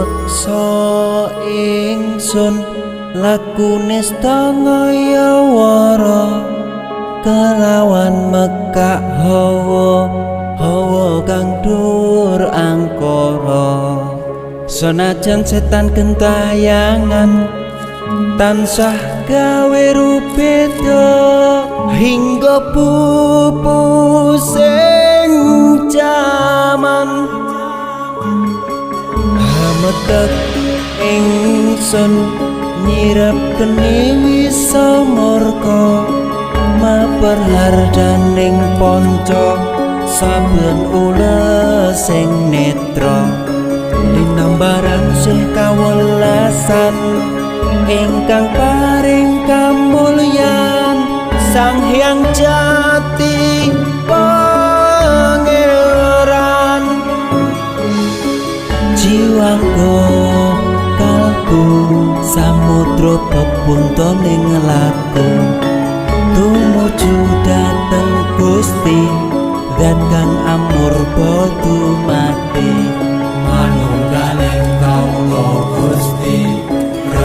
Meksa ingsun lakune stangaya wara kelawan mekak hawa hawa kang dhuwur angkara. Senajan setan gentayangan tansah gawe rubeda hingga pupusing jaman. Hametek ingsun nyirep geni wisa murka maper hardaning panca saben ulesing netra linambaran sih kawelasan ingkang paring kamulyan Sang Hyang Jati Pangeran. Jiwangga kalbu samudra pepuntoning laku tumuju.